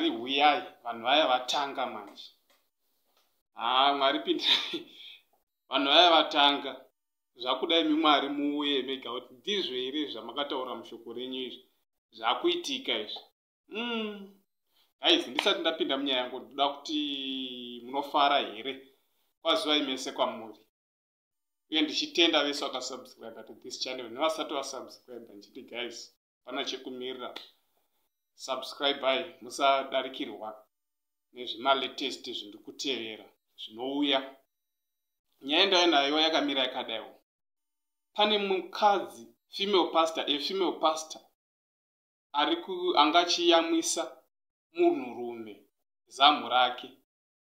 Mwari huyai, vanhu vaya vatanga manje. Haa, Mwari pindirai, vanhu vaya vatanga. Zvakuda imi Mwari muuye mega kuti ndizvo here zvamakataura mushoko renyu izvi zvakuitika izvi. Guys, ndisati ndapinda munyaya yangu, ndoda kuti munofara here? Kwazivai mese kwamuri, uye ndichitenda vese vakasubscribe to this channel nevasati vasubscribe. Ndichiti guys, pana chekumirira, subscribai, musadarikirwa nezvimalatest zvindiri kutevera zvinouya. Nyaya ndauya nayo yakamira yakadaiwo. Pane mukadzi, female pastor, a female pastor ari anga achiyamwisa munhurume zamu rake,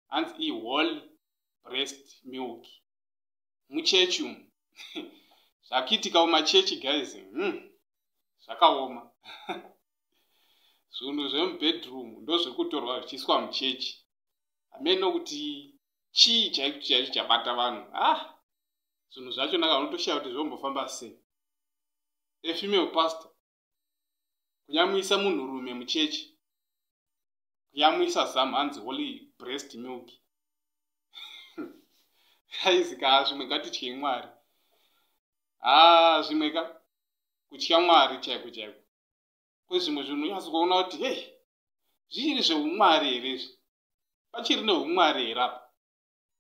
hanzi iholy breast milk, muchechi umu. Zvakuitika mumachechi guys, zvakaoma. Zvinhu zvemubedroom ndo zviri kutorwa zvichiiswa muchechi. Hameno kuti chii chaiko chaicho chabata vanhu. Ah, zvinhu zvacho naka unotoshaya kuti zvombofamba sei. A female pastor kuyamwisa munhurume muchechi, kuyamwisa zamu, hanzi holy breast milk. Aizika, zvimwe ngatityei Mwari. Ha, zvimwe ka kutya Mwari chaiko chaiko. Kwezvimwe zvinhu unyatsokuona kuti hei, zvichiri zveumwari here izvi? Pachiri neumwari here apa,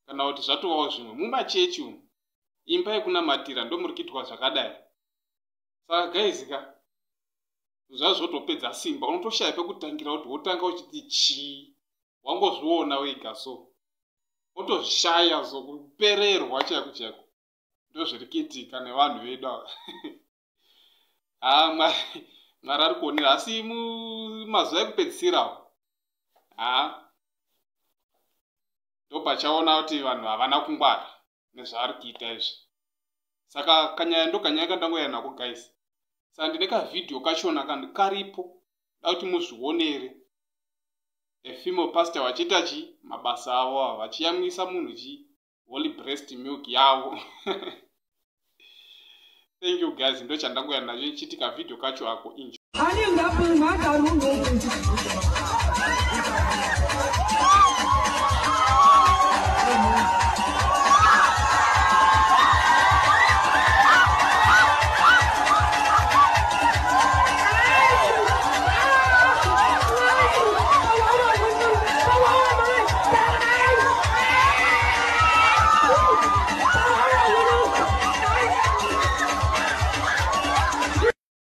kana kuti zvatovawo zvimwe? Mumachechi umu, imba yekunamatira, ndomuri kuitwa zvakadai. Saka guys ka, zvazvotopedza simba, unotoshaya pekutangira kuti wotanga uchiti chii. Wangozviona wega, so wotozvishaya, so kupererwa chaiko chaiko. Ndozviri kuitika nevanhu vedu ava. Ha, Mwari ari kuonera, asi mumazuva ekupedzisirawo, ha, ndopachaona kuti vanhu havana kungwara nezvaari kuita izvi. Saka kanyaya ndo kanyaya kandangoya nako guys. Saka ndine kavhidhiyo kachona karipo, da kuti muzvionere, a female pastor vachiita chi mabasa avo ava, vachiyamwisa munhu chi holy breast milk yavo. Thank you guys, ndo chandangoya nacho ichiti kavhidhiyo kacho ako. Enjoy.